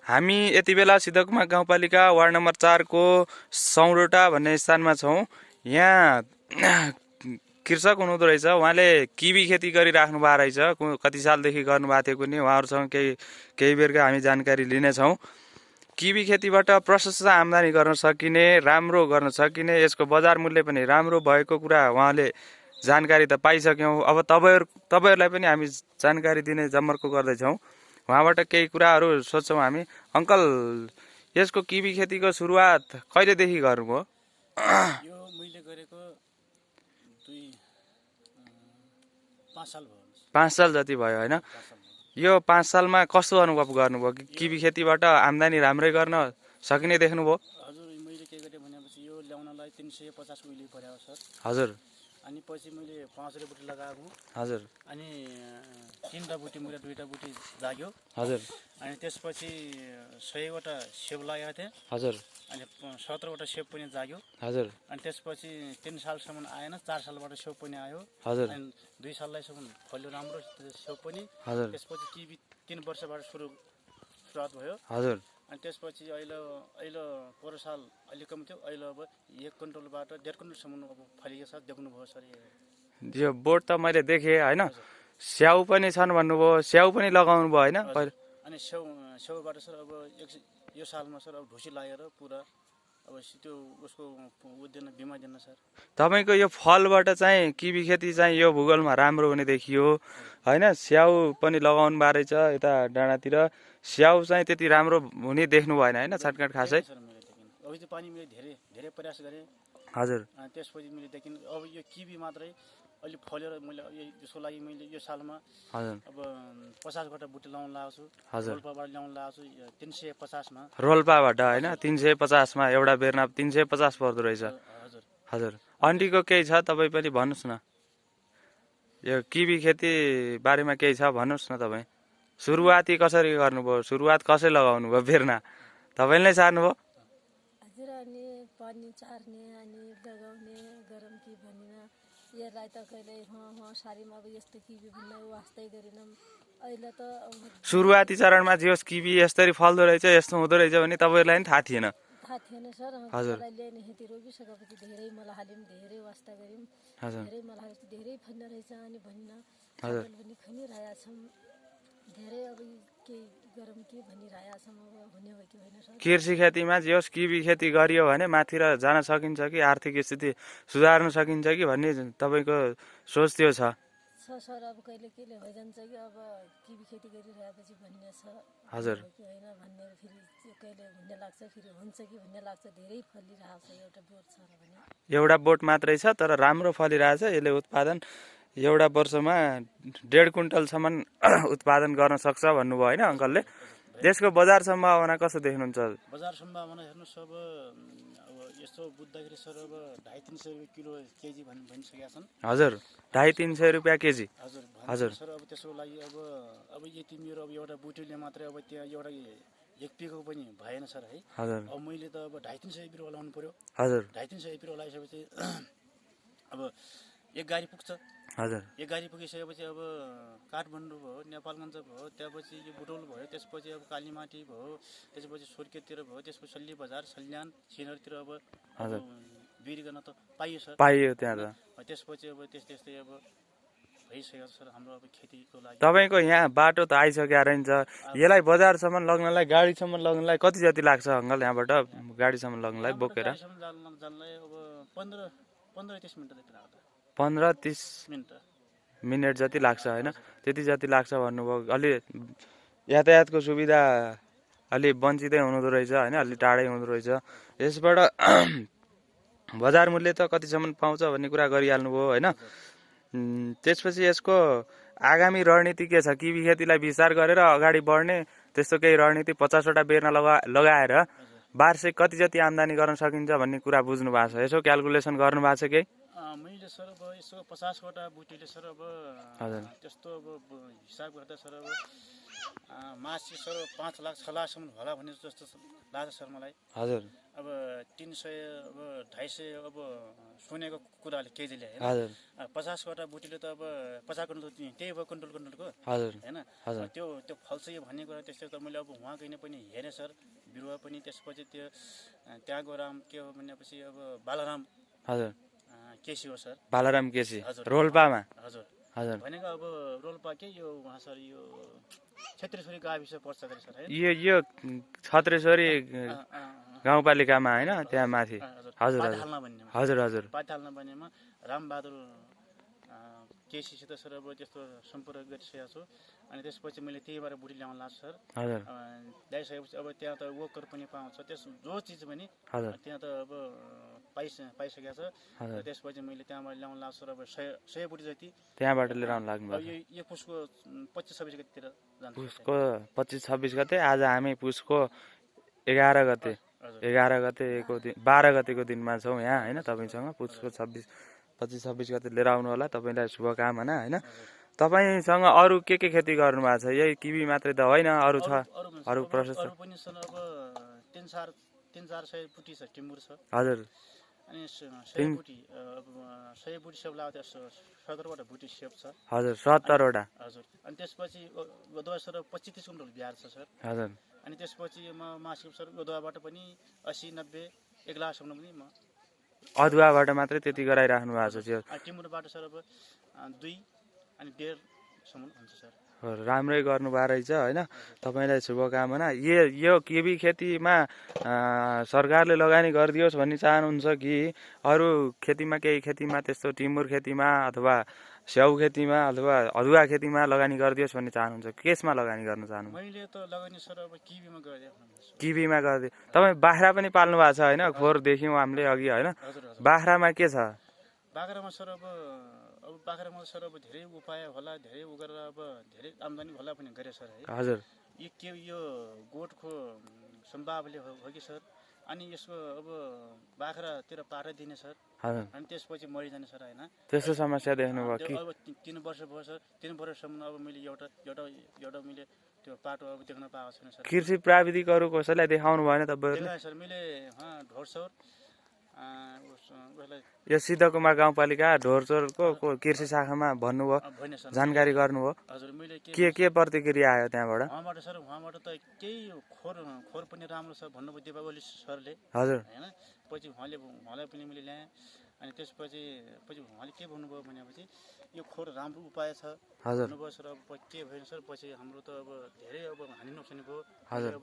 हामी यति बेला सिद्धकुमा गाउँपालिका वार्ड नम्बर 4 को सौरोटा भन्ने स्थानमा छौँ। यहाँ कृषक हुनुहुँदो रहेछ, उहाँले किवी खेती गरिराख्नु भएको रहेछ। कति सालदेखि गर्नुभएको थियो कुनै, उहाँहरूसँग केही बेरका हामी जानकारी लिनेछौँ। किवी खेतीबाट प्रशस्त आम्दानी गर्न सकिने, राम्रो गर्न सकिने, यसको बजार मूल्य पनि राम्रो भएको कुरा उहाँले जानकारी त पाइसक्यौँ। अब तपाईँहरूलाई पनि हामी जानकारी दिने जमर्को गर्दैछौँ। उहाँबाट केही कुराहरू सोध्छौँ हामी। अङ्कल, यसको किवी खेतीको सुरुवात कहिलेदेखि गर्नुभयो? यो मैले गरेको 5 साल भयो। 5 साल जति भयो होइन? यो 5 सालमा कस्तो अनुभव गर्नुभयो? किवी खेतीबाट आम्दानी राम्रै गर्न सकिने देख्नुभयो? हजुर, मैले के गरेँ भनेपछि यो ल्याउनलाई 350 उहिले पऱ्यो सर। हजुर। अनि पछि मैले 5 बुटी लगाएको। हजुर। अनि 3टा बुटी मैले 2टा बुटी जाग्यो। हजुर। अनि त्यसपछि 100वटा सेब लगाएको थिएँ। हजुर। अनि 17वटा सेब पनि जाग्यो। हजुर। अनि त्यसपछि 3 सालसम्म आएन, 4 सालबाट सेब पनि आयो। हजुर। अनि 2 सालसम्म फल्यो राम्रो सेब पनि। हजुर। त्यसपछि किवी 3 वर्षबाट सुरुवात भयो। हजुर। अनि त्यसपछि अहिले पोहोर साल अलि कम थियो, अहिले अब 1 क्विन्टलबाट 1.5 क्विन्टलसम्म अब फलिएको छ, देख्नुभयो सर। यो बोट त मैले देखेँ होइन? स्याउ पनि छन् भन्नुभयो, स्याउ पनि लगाउनु भयो होइन? अनि स्याउबाट सर अब यो सालमा सर अब ढुसी लागेर पुरा अब त्यो उसको उद्देन बिमा दिन सर। तपाईँको यो फलबाट चाहिँ किवी खेती चाहिँ यो भूगोलमा राम्रो हुने देखियो होइन? स्याउ पनि लगाउनु भएको रहेछ यता डाँडातिर। स्याउ चाहिँ त्यति राम्रो हुने देख्नु भएन होइन? छटकाट खासै अब त्यो पानी मैले धेरै प्रयास गरेँ। हजुर। त्यसपछि मैले देखेँ अब यो किवी मात्रै अलि फलेर मैले यसको लागि मैले यो सालमा हजुर अब 50वटा बुटी लाउन लगाएको छु। हजुर। रोल्पाबाट ल्याउन लगाएको छु 350मा। रोल्पाबाट होइन? 350मा एउटा बेरमा 350 पर्दो रहेछ। हजुर। हजुर। अन्डीको केही छ तपाईँ पनि भन्नुहोस् न, यो किवी खेती बारेमा केही छ भन्नुहोस् न तपाईँ। सुरुवाती कसरी गर्नुभयो? सुरुवात कसरी लगाउनु भयो? बेर्ना तपाईँले नै सार्नुभयो? हजुर। अनि पानी चार्ने अनि बगाउने गरम कि भनिन यसलाई त कहिले सारीमा अब यस्तो किवी भन्न वास्तै गरेनौँ। अहिले त सुरुवाती चरणमा जे होस् किवी यसरी फल्दो रहेछ, यस्तो हुँदो रहेछ भने तपाईँहरूलाई पनि थाहा थिएन? थाहा थिएन सर। हजुर। ल्याउने खेती रोपिसकेपछि धेरै मल हाल्यौँ, धेरै वास्ता गऱ्यौँ। हजुर। धेरै मल हालेपछि धेरै फल्ने रहेछ अनि भन्न हजुर पनि खनिरहेका छौँ। धेरै अब केही गरौँ के भनिरहेका छौँ, अब हुने हो कि होइन सर। कृषि खेतीमा जे होस् किवी खेती गरियो भने माथिर जान सकिन्छ कि आर्थिक स्थिति सुधार्न सकिन्छ कि भन्ने तपाईँको सोच त्यो छ? सर अब कहिले केले भइजान्छ कि अब किवी खेती गरिरहेपछि भन्ने छ। हजुर। कि होइन भन्ने फेरि कहिले हुने लाग्छ, फेरि हुन्छ कि भन्ने लाग्छ। धेरै फलिरहेको छ एउटा बोट छ र भने। एउटा बोट मात्रै छ तर राम्रो फलिरहेछ। यसले उत्पादन एउटा वर्षमा 1.5 क्विन्टलसम्म उत्पादन गर्न सक्छ भन्नुभयो होइन अङ्कलले? त्यसको बजार सम्भावना कस्तो देख्नुहुन्छ? बजार सम्भावना हेर्नुहोस् अब यस्तो बुझ्दाखेरि सर अब 250-300 किलो केजी भनिसकेका छन्। हजुर। 250-300 रुपियाँ केजी? हजुर। हजुर। सर अब त्यसको लागि अब यति मेरो अब एउटा बुटीले मात्रै अब त्यहाँ एउटा 1 पिको पनि भएन सर है। हजुर। अब मैले त अब 250-300 बिरुवा लाउनु पर्यो। हजुर। 250-300 बिरुवा लगाइसकेपछि अब 1 गाडी पुग्छ। हजुर। 1 गाडी पुगिसकेपछि अब काठमाडौँ भयो, नेपालगञ्ज भयो, त्यसपछि यो बुटौल भयो, त्यसपछि अब कालीमाटी भयो, त्यसपछि सुर्खेततिर भयो, त्यसपछि सल्ली बजार, सल्यान, सिनरतिर अब बिक्री गर्न त पाइयो सर। पाइयो त्यहाँ त। त्यसपछि अब त्यस्तै अब भइसकेको छ सर हाम्रो अब खेतीको लागि। तपाईँको यहाँ बाटो त आइसकेको रहन्छ, यसलाई बजारसम्म लग्नलाई, गाडीसम्म लग्नलाई कति जति लाग्छ अङ्कल? यहाँबाट गाडीसम्म लग्नलाई बोकेर जानलाई अब 15-30 मिनट जति लाग्छ। 15-30 मिनट मिनट जति लाग्छ होइन? त्यति जति लाग्छ भन्नुभयो। अलि यातायातको सुविधा अलि वञ्चितै हुँदो रहेछ होइन? अलि टाढै हुँदो रहेछ। यसबाट बजार मूल्य त कतिसम्म पाउँछ भन्ने कुरा गरिहाल्नुभयो होइन? त्यसपछि यसको आगामी रणनीति के छ? किवी खेतीलाई विस्तार गरेर अगाडि बढ्ने त्यस्तो केही रणनीति? 50वटा बेर्ना लगाएर वार्षिक कति जति आम्दानी गर्न सकिन्छ भन्ने कुरा बुझ्नु भएको छ? यसो क्यालकुलेसन गर्नु भएको छ केही? मैले सर अब यसो 50वटा बुटीले सर अब त्यस्तो अब हिसाब गर्दा सर अब मासिक सर 5 लाख 6 लाखसम्म होला भन्ने जस्तो लाग्छ सर मलाई। हजुर अब 300 अब 250 अब सुनेको कुराले केजीले होइन। हजुर 50 वटा बुटीले त अब 50 कुन्टल त्यही भयो कुन्टलको हजुर होइन। हजुर त्यो फल्छ यो भन्ने कुरा त्यस्तो त मैले अब उहाँ गइने पनि हेरेँ सर बिरुवा पनि। त्यसपछि त्यो त्यहाँ गएर के हो भनेपछि अब बालाराम हजुर केसी हो सर। बालाराम केसी हजुर। रोल्पामा हजुर हजुर भनेको अब रोल्पा के यो उहाँ सर यो क्षेत्रेश्वरी गाविस पर्छ गरे सर है। यो छत्रेश्वरी गाउँपालिकामा होइन त्यहाँ माथि। हजुर हजुर पाथाल्न भन्नेमा हजुर हजुर पाथाल्न भन्नेमा रामबहादुर केसीसित सर अब त्यस्तो सम्पर्क गरिसकेको छु। अनि त्यसपछि मैले त्यहीबाट बुढी ल्याउन लाग्छु सर। हजुर ल्याइसकेपछि अब त्यहाँ त वोकर पनि पाउँछ त्यस जो चिज पनि हजुर त्यहाँ त अब पाइसकेको छ। र त्यसपछि मैले त्यहाँबाट ल्याउन लाग्छु र अब 100 बुढी जति त्यहाँबाट लिएर आउनु लाग्नु अब भएको यो पुसको 25-26 गतितिर जान्छ। पुसको 25-26 गते आज हामी पुसको 11 गते 11 गतेको दिन 12 गतेको दिनमा छौँ यहाँ होइन। तपाईँसँग पुसको 25-26 गते लिएर आउनु होला। तपाईँलाई शुभकामना होइन। तपाईँसँग अरू के खेती गर्नु भएको छ? यही किवी मात्रै त होइन अरू छ? अरू प्रोसेस अरू पनि सर अब 3-4 बुटी छ टिम्बुर छ। हजुर अनि 100 बुटी अब 100 बुटी सेप लाग्दा 17वटा बुटी सेप छ। हजुर 17वटा हजुर। अनि त्यसपछि गोदवा सर 25-30 कुन्टल बिहार छ सर। हजुर। अनि त्यसपछि मासिक सर गोदवाबाट पनि 80-90 1 लाखसम्म पनि म अदुवाबाट मात्रै त्यति गराइराख्नु भएको छ। टिम्बुरबाट सर अब 2 अनि 1.5 सम्म हुन्छ सर। राम्रै गर्नुभएको रहेछ होइन। तपाईँलाई शुभकामना। यो किवी खेतीमा सरकारले लगानी गरिदियोस् भन्ने चाहनुहुन्छ कि अरू खेतीमा केही खेतीमा त्यस्तो टिमुर खेतीमा अथवा स्याउ खेतीमा अथवा अदुवा खेतीमा लगानी गरिदियोस् भन्ने चाहनुहुन्छ? केसमा लगानी गर्न चाहनुहुन्छ? मैले त लगानी सर अब किवीमा गरिदिएको। किवीमा गरिदियो। तपाईँ बाख्रा पनि पाल्नु भएको छ होइन? खोर देख्यौँ हामीले अघि होइन। बाख्रामा के छ? बाख्रामा सर अब बाख्रामा सर अब धेरै उपाय होला धेरै उ गरेर अब धेरै आम्दानी होला पनि गरे सर है। हजुर यो गोठको सम्भावले हो कि सर। अनि यसको अब बाख्रातिर पाठा दिने सर। हजुर अनि त्यसपछि मरिजाने सर होइन। त्यस्तो समस्या देख्नुभयो कि? अब 3 वर्ष भयो सर। 3 वर्षसम्म अब मैले एउटा मैले त्यो पाटो अब देख्न पाएको छैन सर। कृषि प्राविधिकहरू कसैलाई देखाउनु भएन तपाईँहरूले? देखाएँ सर मैले ढोरसौर यो सिद्धकुमार गाउँपालिका ढोरचोरको कृषि शाखामा भन्नुभयो, जानकारी गर्नुभयो? हजुर मैले के प्रतिक्रिया आयो त्यहाँबाट? उहाँबाट त केही खोर पनि राम्रो छ भन्नुभयो दीपावली सरले। हजुर होइन। पछि उहाँलाई पनि मैले ल्याएँ। अनि त्यसपछि उहाँले के भन्नुभयो भनेपछि यो खोर राम्रो उपाय छ भन्नुभयो सर। अब के भएन सर पछि हाम्रो त अब धेरै अब हानि नोक्सानी भयो। अब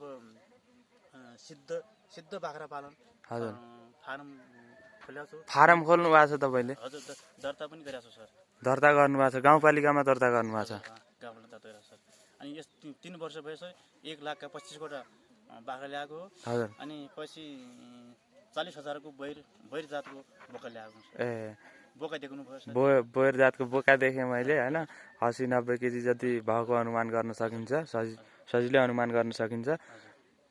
सिद्ध बाख्रा पालन फारम खोल्नु भएको छ तपाईँले? हजुर दर्ता पनि गरेको छु सर। दर्ता गर्नुभएको छ? गाउँपालिकामा दर्ता गर्नुभएको छ? गाउँमा दर्ता गरेको सर। अनि यस 3 वर्ष भयो सर। 1,25,000 बाख्रा ल्याएको हो। हजुर। अनि पछि 40,000को बैर जातको बोका ल्याएको सर। बोका देख्नु भयो सर? बैर जातको बोका देखेँ मैले होइन। 80-90 केजी जति भएको अनुमान गर्न सकिन्छ। सजिलै अनुमान गर्न सकिन्छ।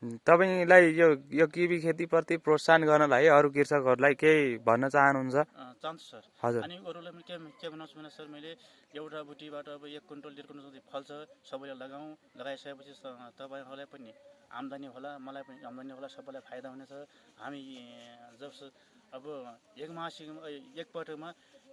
तपाईँलाई यो किवी खेतीप्रति प्रोत्साहन गर्नलाई अरू कृषकहरूलाई केही भन्न चाहनुहुन्छ? चाहन्छु सर। हजुर। अनि अरूलाई पनि के भन्छु भने सर मैले एउटा बुटीबाट अब 1 कुन्टल 1.5 कुन्टल जति फल्छ सबैले लगाइसकेपछि तपाईँहरूलाई पनि आम्दानी होला मलाई पनि आम्दानी होला सबैलाई फाइदा हुनेछ। हामी जब अब एक मासिक एकपटकमा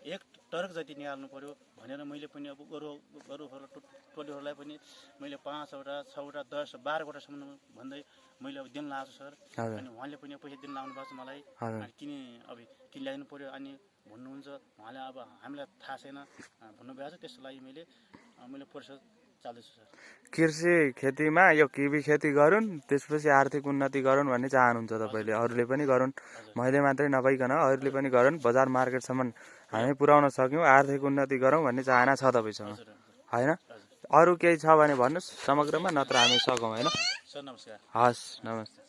1 टरक जति निकाल्नु पर्यो भनेर मैले पनि अब अरूहरू टोलीहरूलाई पनि मैले 5वटा 6वटा 10 12वटासम्म भन्दै मैले अब दिन लाग्छु सर। अनि उहाँले पनि पैसा दिन लाग्नु भएको छ मलाई। अनि किन ल्याइदिनु पर्यो अनि भन्नुहुन्छ उहाँले। अब हामीलाई थाहा छैन भन्नुभएको छ। त्यसको लागि मैले प्रोसेस चाल्दैछु सर। कृषि खेतीमा यो किवी खेती गरून् त्यसपछि आर्थिक उन्नति गरून् भन्ने चाहनुहुन्छ तपाईँले? अरूले पनि गरून्, मैले मात्रै नभइकन अरूले पनि गरून्, बजार मार्केटसम्म हामी पुर्याउन सक्यौँ, आर्थिक उन्नति गरौँ भन्ने चाहना छ तपाईँसँग होइन? अरू केही छ भने भन्नुहोस् समग्रमा, नत्र हामी सकौँ होइन? सर नमस्कार। हस् नमस्ते।